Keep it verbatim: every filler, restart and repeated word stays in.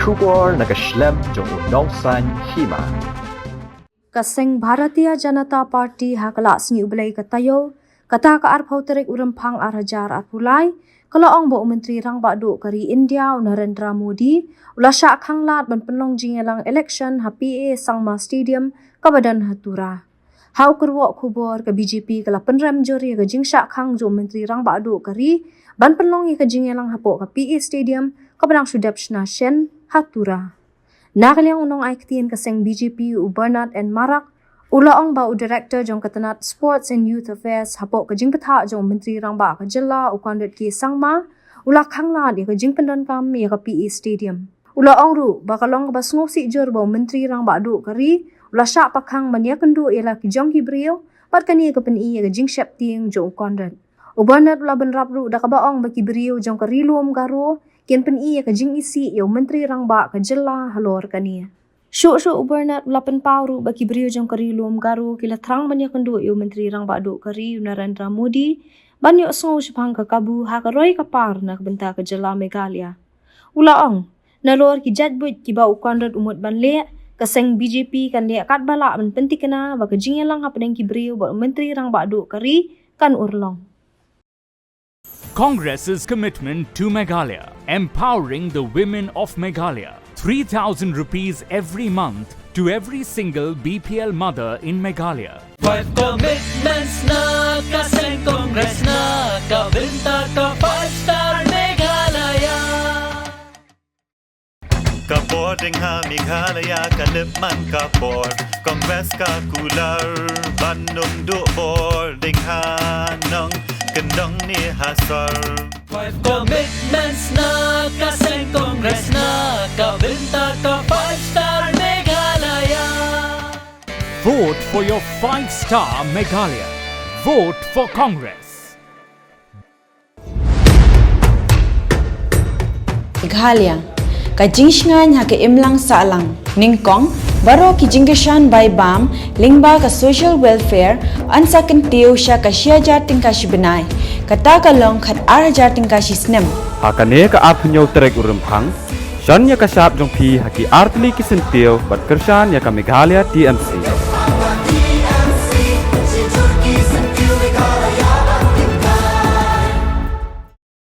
Khubor na ka shlem jong u Nongsaiñ Hima. Ka seng Bharatiya Janata Party ha ka la sngi U Blei ka taïew, kata ka arphew tarik u Rymphang ar hajar arphew lai, ka la ong ba u Myntri Rangbah Duh ka ri India u Narendra Modi u la shah khanglad ban pynlong jingïalang election ha P A Sangma Stadium kaba don ha Tura. Ha u kyrwoh khubor ka B J P ka la pynrem jur ïa ka jingshah khang jong u Myntri Rangbah Duh ka ri ban pynlong ïa ka jingïalang hapoh ka P A Stadium kaba dang shu dep shna shen ha Tura. Na ka liang u nongai ktien ka seng B J P u Bernard N Marak u la ong ba u Director jong ka tnat Sports and Youth Affairs hapoh ka jingpyntha jong u Myntri Rangbah ka jylla u Conrad K Sangma u la khanglad ïa ka jingpyndonkam ïa ka P A Stadium. U la ong ruh ba ka long kaba sngewsih jur ba u Myntri Rangbah Duh ka ri u la shah pakhang ban ïakynduh ïa la ki jong ki briew bad kane ka pyni ïa ka jingsheptieng jong u Conrad. U Bernard u la bynrap ruh da kaba ong ba ki briew jong ka Ri Lum Garo kin pyni ïa ka jingisih ïa u Myntri Rangbah ka jylla halor kane. Shuh shuh u Bernard u la pynpaw ruh ba ki briew jong ka Ri Lum Garo ki la thrang ban ïakynduh ïa u Myntri Rangbah Duh ka ri u Narendra Modi ban ïohsngew shaphang ka kabu ha ka roi ka par na ka bynta ka jylla Meghalaya. U la ong, nalor ki jait buit kiba u Conrad u mut ban leh, ka seng B J P kan leh katba lah ban pynthikna ba ka jingïalang hapdeng ki briew bad u Myntri Rangbah Duh ka ri kan urlong. Congress's commitment to Meghalaya, empowering the women of Meghalaya. Three thousand rupees every month to every single B P L mother in Meghalaya. Five commitments na ka seng Congress na ka bynta ka five star Meghalaya. Ka bor ding ha Meghalaya ka lip man ka bor. Congress ka kular ban ym duh bor ding ha nongkyndong ne ha sor. Five commitments na ka seng Congress na ka bynta ka five star Meghalaya. Vote for your five star Meghalaya. Vote for Congress. Meghalaya, ka jingshngaiñ ha ka imlang sahlang. Nyngkong, baroh ki jingkyrshan bai bam lyngba ka social welfare yn sa kyntiew sha ka shi hajar tyngka shi bnai, kata ka long khat ar hajar tyngka shi snem. Ha kane ka arphew hynñiew tarik u Rymphang, shon ïa ka shap jong phi ha ki artylli ki syntiew bad kyrshan ïa ka Meghalaya T M C.